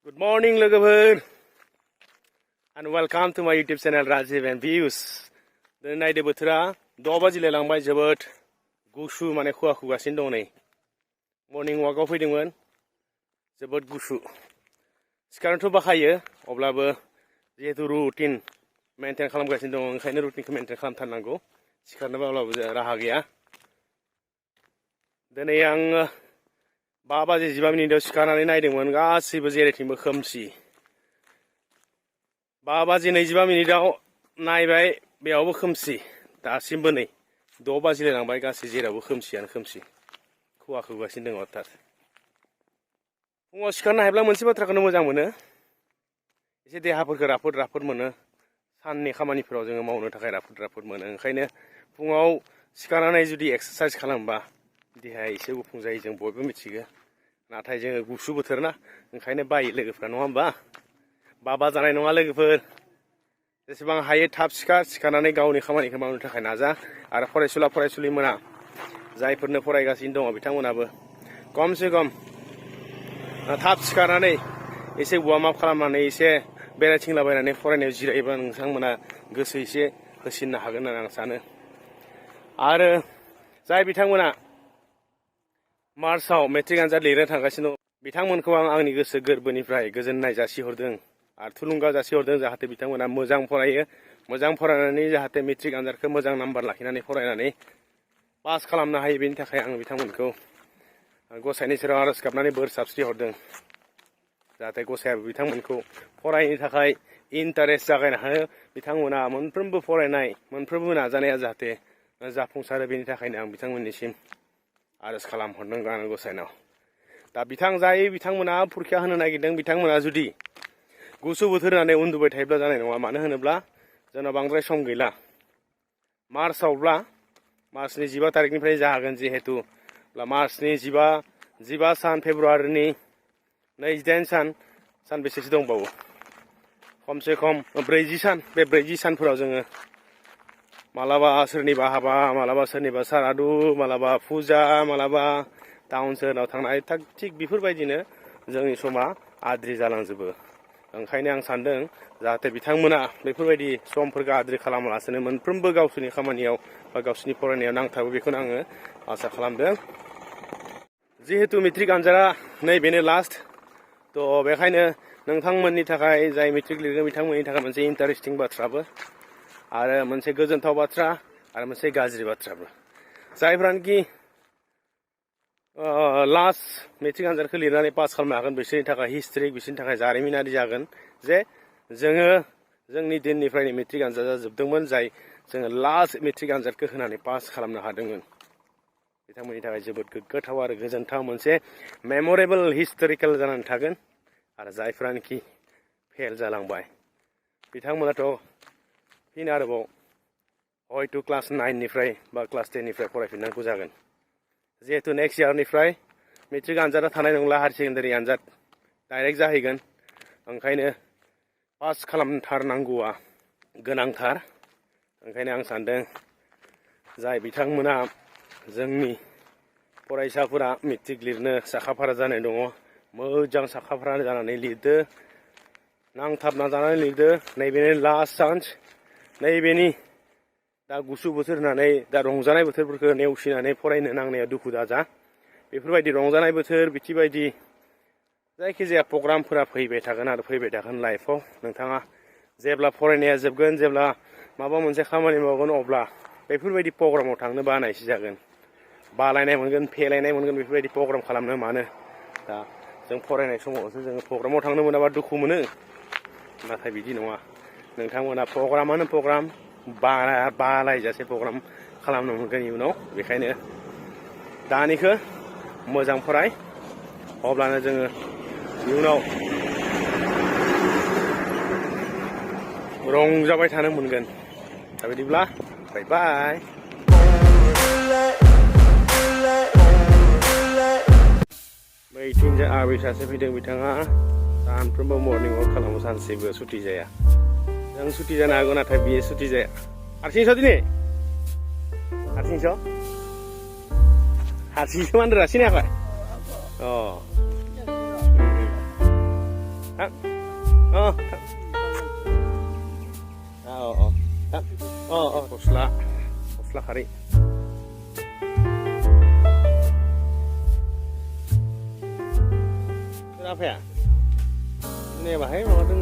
Good morning, लोगोफोर, and welcome to my YouTube channel Rajibandviews. दिनै नायदो बोथोरा 6 बाजिलाय लांबाय जोबोद गुसु माने खुवा खुगासिनो दं नै मर्निं वाकआव फैदोंमोन जोबोद गुसु सिखारनोथ' बाखायो अब्लाबो जेहेतु रुटिन मेनटेन खालामगासिनो दं ओंखायनो रुटिनखौ मेनटेन खालामथारनांगौ सिखारनोबा अब्लाबो राहा गैया दिनै आं 5 बाजि 15 मिनिटाव सिखारनानै नायदोंमोन गासैबो जेरैथिंबो खोमसि 5 बाजि 25 मिनिटाव नायबाय बेयावबो खोमसि दासिमबो नै 6 बाजिलाय लांबाय गासै जेरावबो खोमसियानो खोमसि खुवा खुगासिनो दं अर्थात फुङाव सिखारनो हायोब्ला मोनसे बाथ्राखौनो मोजां मोनो एसे देहाफोरखौ राफोद मोनो साननि खामानिफोराव जोङो मावनो थाखाय राफोद मोनो ओंखायनो फुङाव सिखारनानै जुदि एक्सारसाइज खालामबा देहाया एसे गुफुं जायो जों बयबो मिथिगौ नाथाय जोङो गुसु बोथोर ना ओंखायनो बायो लोगोफ्रा नङा होमबा बाबा जानाय नङा लोगोफोर जेसेबां हायो थाब सिखारनानै गावनि खामानिखौ मावनो थाखाय नाजा आरो फरायसुलिमोना जायफोरनो फरायगासिनो दङ बिथांमोनाबो खमसे खम थाब सिखारनानै एसे वार्म आप खालामनानै एसे बेरायथिंलाबायनानै फरायनायाव जिरायोबा नोंथांमोना गोसो एसे होसिननो हागोन होननानै आं सानो आरो जाय बिथांमोना मार्चआव मेट्रिक आनजाद लिरनो थांगासिनो दं बिथांमोनखौ आं आंनि गोसो गोरबोनिफ्राय गोजोननाय जासिहरदों आरो थुलुंगा जासिहरदों जाहाथे बिथांमोना मोजां फरायो मोजां फरायनानै जाहाथे मेट्रिक आनजादखौ मोजां नाम्बार लाखिनानै फरायनानै पास खालामनो हायो बेनि थाखाय आं बिथांमोनखौ गसाइनि सेराव आरज गाबनानै बोर साबस्रिहरदों जाहाथे गसाइयाबो बिथांमोनखौ फरायनो थाखाय इन्टारेस्ट जागायनो हायो बिथांमोना मोनफ्रोमबो फरायनाय मोनफ्रोमबो नाजानाया जाहाथे जाफुंसारो बेनि थाखायनो आं बिथांमोननिसिम आरज खालामहरदों आं गसाइनाव दा बिथांमोना फरिखा होनो नागिरदों बिथांमोना जुदि गुसु बोथोर होननानै उन्दुबाय थायोब्ला जानाय नङा मानो होनोब्ला जोंनाव बांद्राय सम गैला मार्चआवब्ला मार्चनि 15 तारिखनिफ्राय जागोन जिहेतु मार्चनि 15 सान फेब्रुवारिनि 28 सानबेसेसो दंबावो खमसे खम 40 सान बे 40 सानफोराव जोङो मालाबा सोरनिबा हाबा मालाबा सोरनिबा सारादु मालाबा फुजा मालाबा टाउन सोहोराव थांनाय थिग बेफोरबायदिनो जोंनि समा आद्रि जालांजोबो ओंखायनो आं सानदों जाहाथे बिथांमोना बेफोरबायदि समफोरखौ आद्रि खालामालासेनो मोनफ्रोमबो गावसोरनि खामानियाव बा गावसोरनि फरायनायाव नांथाबो बेखौनो आङो आसा खालामदों जिहेतु मेट्रिक आनजादा नैबेनो लास्ट थ' बेखायनो नोंथांमोननि थाखाय जाय मेट्रिक लिरगोन बिथांमोननि थाखाय मोनसे इन्टारेस्टिं बाथ्राबो आरो मोनसे गोजोनथाव बाथ्रा आरो मोनसे गाज्रि बाथ्राबो जायफ्रानोखि लास्ट मेट्रिक आनजादखौ लिरनानै पास खालामनो हागोन बिसोरनि थाखाय हिस्ट्रिक बिसोरनि थाखाय जारिमिनारि जागोन जे जोङो जोंनि दिननिफ्रायनो मेट्रिक आनजादा जोबदोंमोन जाय जोङो लास्ट मेट्रिक आनजादखौ होनानै पास खालामनो हादोंमोन बिथांमोननि थाखाय जोबोद गोग्गाथाव आरो गोजोनथाव मोनसे मेमरेबल हिस्टरिकेल जानानै थागोन आरो जायफ्रानोखि फेल जालांबाय बिथांमोनाथ' फिन आरोबाव हयथ' क्लास 9 निफ्राय बा क्लास 10 निफ्राय फरायफिननांगौ जागोन जिहेतु नेक्स्ट इयारनिफ्राय मेट्रिक आनजादा थानाय नंला हायार सेकेन्डारि आनजाद डाइरेक्ट जाहैगोन ओंखायनो पास खालामथारनांगौआ गोनांथार ओंखायनो आं सानदों जाय बिथांमोना जोंनि फरायसाफोरा मेट्रिक लिरनो साखाफारा जानाय दङ मोजां साखाफारा जानानै लिरदो नांथाब नाजानानै लिरदो नैबेनो लास्ट चान्स नैबेनि दा गुसु बोथोर होननानै दा रंजानाय बोथोरफोरखौ नेवसिनानै फरायनो नांनाया दुखु दाजा बेफोरबायदि रंजानाय बोथोर बिथिबायदि जायखिजाया प्रग्रामफोरा फैबाय थागोन लाइफआव नोंथाङा जेब्ला फरायनाया जोबगोन जेब्ला माबा मोनसे खामानि मावगोन अब्ला बेफोरबायदि प्रग्रामाव थांनो बानायसो जागोन बालायनाय मोनगोन फेलायनाय मोनगोन बेफोरबायदि प्रग्राम खालामनो मानो दा जों फरायनाय समावसो जोङो प्रग्रामाव थांनो मोनाबा दुखु मोनो नाथाय बिदि नङा नोंथांमोना प्रग्रामानो प्रग्राम बालायजासे प्रग्राम खालामनो मोनगोन इयुनाव बेखायनो दानिखौ मोजां फराय अब्लानो जोङो इयुनाव रंजाबाय थानो मोनगोन दा बिदिब्ला बाय बाय बैथिंजाय आबै सासे फैदों बिथाङा सानफ्रोमबो मर्निं वाक खालामो सानसेबो सुटि जाया जों सुटि जानो हागौ नाथाय बियो सुटि जाया हारसिंसो दिनै हारसिंसो मानदों सिनायाखै थां थां गस्ला खारै सोर आफाया नै बाहाय माबा दङ